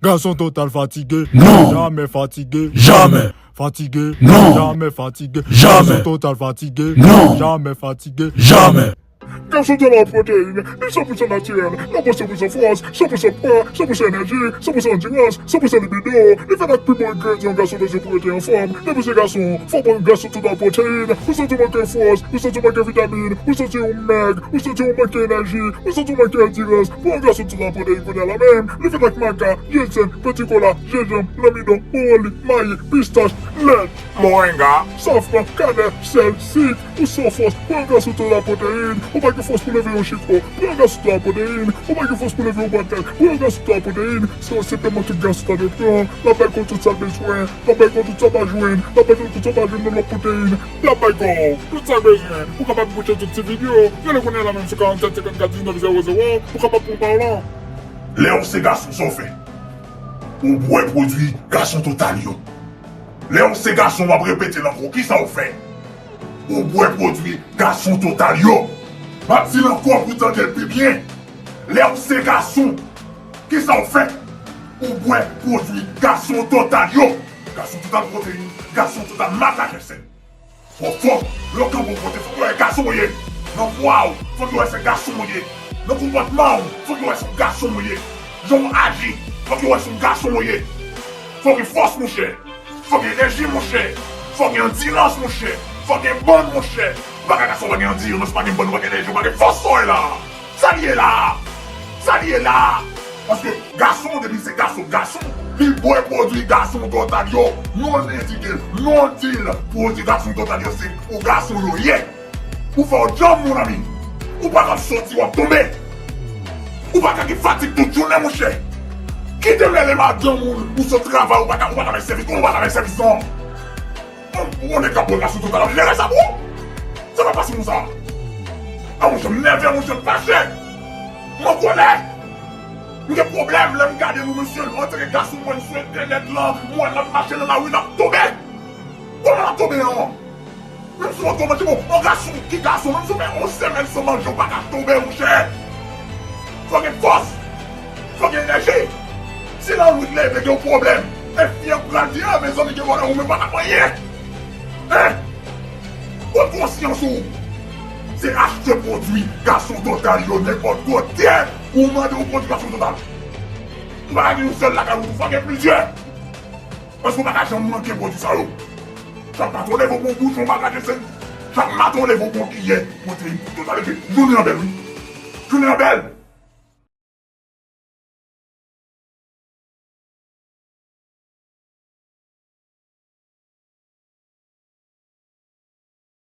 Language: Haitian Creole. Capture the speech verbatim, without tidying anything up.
Gason Total fatige. Non. Jamè fatige. Jamè. Fatige. Non. Jamè fatige. Jamè. Gason Total fatige. Non. Jamè fatige. Jamè. Gason Total proteyin, li san pou san natirèl, nan pou san pou san fòs, san pou san pwa, san pou san enèji, san pou san andirans, san pou san libido. Li fèt ak pi bon engredyan yon gason bezwen pou rete anfòm. Depi se gason, fò w pran Gason Total proteyin. Ou santi w manke fòs, ou santi w manke vitamin, ou santi w mèg, ou santi w manke enèji, ou santi w manke andirans. Pran Gason Total proteyin kounye a la menm. Li fèt ak maca, jènsèn, pètikola, jenjanm, lanmidon, bwowoli, mayi, pistach, lèt, moringa, safran, kanèl, sèl, sik. Ou san fòs, pran Gason Total proteyin. Ou pa gen fòs pou leve yon chifon, pran Gason Total proteyin. Ou pa gen fòs pou leve yon bwat tèt, pran Gason Total proteyin. Se yon sipleman tout gason ta dwe pran. L ap bay kò tout sa l bezwen. L ap bay kò tout sa w pa jwenn. L ap bay kò tout sa w pa jwenn nan lòt proteyin. L ap bay kò w tout sa w bezwen. Ou kapab kouche tout ti videyo. Rele kounye a la menm sou karanntsèt senkannkat diznèf zewo zewo. Ou kapab pran pawòl lan. Lè w se gason, sa w fè? Ou bwè pwodui Gason Total yo. Lè w se gason, m ap repete l ankò, kisa w fè? Ou bwè pwodui Gason Total yo. M ap di l ankò pou w tande l pi byen. Lè w se gason, kisa w fè? Ou bwè pwodui Gason Total yo. Gason Total proteyin, Gason Total maca jènsèn. Fò, fò, lè w kanpe yon kote, fòk yo wè gason w ye. Nan vwa w, fòk yo wè se gason w ye. Nan konpòtman w, fòk yo wè se yon gason w ye. Jan w aji, fòk yo wè se yon gason w ye. Fò w gen fòs, monchè. Fò w gen enèji, monchè. Fò w gen andirans, monchè. Fò w gen bann, monchè. Ou pa ka gason, ou pa gen andirans, ou pa gen bann, ou pa gen enèji, ou pa gen fòs, sa w ye la. Sa l ye la? Sa l ye la? Paske gason, depi se gason, gason, li bwè pwodui Gason Total yo. Nou endike l, nou di l, pwodui Gason Total yo, se pou gason yo ye. Ou fè w djanm, mon ami. Ou pa ka soti, w ap tonbe. Ou pa ka gen fatig tout jounen, monchè. Kite m rele madanm ou, ou sot travay, ou pa ka, ou pa ka bay sèvis, ou pa ka bay sèvis, non. Ou, ou konnen k ap bwè Gason Total ap jere sa pou ou? Sa pa fasil konsa. A, monchè, m nève, monchè, m fache. M an kòlè. M gen pwoblèm lè m gade nou, mesye, nou antre gason mwen sou entènèt lan, m wè n ap mache nan lari, n ap tonbe. Kòman n ap tonbe an? Menm si w an kòmantè, bon, yon gason ki gason, menm si w fè yon semèn san manje, ou pa ka tonbe, monchè. Fò gen fòs. Fò gen enèji. Si lannuit leve gen yon pwoblèm, e fi an pral di, a, mezanmi, gen pwoblèm, ou menm pa ka fè anyen. Hein? Pran konsyans ou. Se achte pwodui Gason Total yo nenpòt kote. Ou mande yon pwodui Gason Total. Ou pa ka gen yon sèl lakay ou, fò gen plizyè. Paske ou pa ka janm manke pwodui sa yo. Chak maten w leve w pran yon bouchon bagay de sèl. Chak maten w leve w pran yon kiyè pwoteyin Total epi jounen an bèl, wi. Jounen an bèl.